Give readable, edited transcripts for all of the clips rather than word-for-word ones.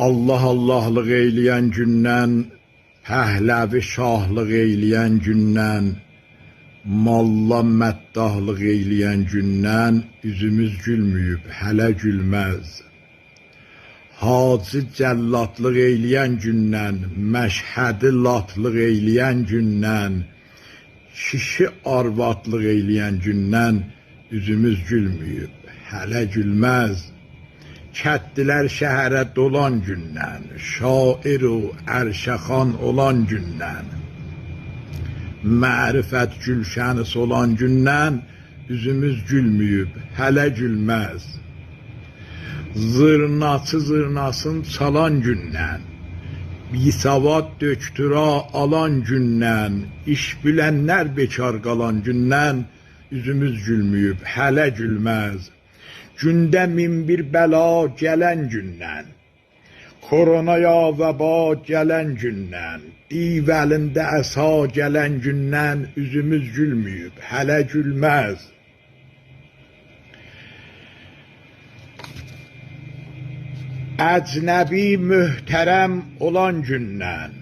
Allah Allahlıq eyləyən gündən, Pəhləvi şahlıq eyləyən gündən, Malla məddahlıq eyləyən gündən üzümüz gülməyib, hələ gülməz. Hacı cəlladlıq eyləyən gündən, Məşhədi latlıq eyləyən gündən, kişi arvadlıq eyləyən gündən üzümüz gülməyib, hələ gülməz. Kətdilər şəhərə dolan gündən, şair u ərşəxan olan gündən, mərifət gülşəni solan gündən üzümüz gülməyib, hələ gülməz. Zırnaçı zırnasın çalan gündən, bisavad döktüra alan gündən, iş bilənlər bekar qalan gündən üzümüz gülməyib, hələ gülməz. Gündə min bir bəla gələn gündən, koronaya vəba gələn gündən, div əlində əsa gələn gündən üzümüz gülməyib, hələ gülməz. Əcnəbi möhtərəm olan gündən,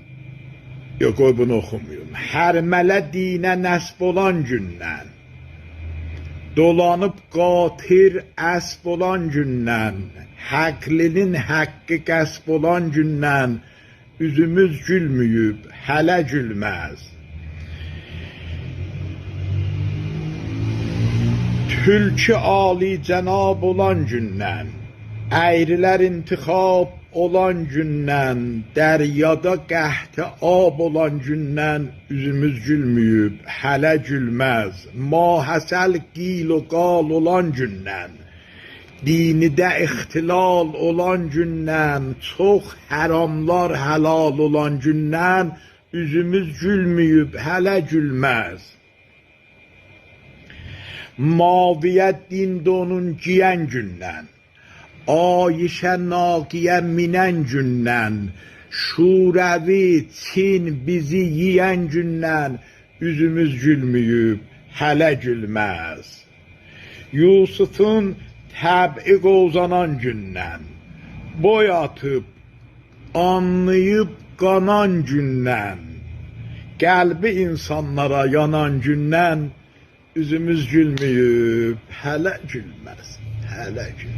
yox qoy bunu oxumayım, hərmələ dinə nəsb olan gündən, dolanıb qatir əsb olan gündən, həqlinin həqqi qəsb olan gündən üzümüz gülməyib, hələ gülməz. Tülkü ali cənab olan gündən, əyrilər intixab olan gündən, dəryada qəhti ab olan gündən üzümüz gülməyib, hələ gülməz. Mahəsəl qil u qal olan gündən, dinidə ixtilal olan gündən, çox həramlar həlal olan gündən üzümüz gülməyib, hələ gülməz. Maviyə din donun giyən gündən, Ayşə Naqiyə minən gündən, Şurəvi, Çin bizi yeyən gündən üzümüz gülməyib, hələ gülməz. Yusufun təbii qozanan gündən, boy atıb, anlayıb qanan gündən, qəlbi insanlara yanan gündən üzümüz gülməyib, hələ gülməz, hələ gülməz.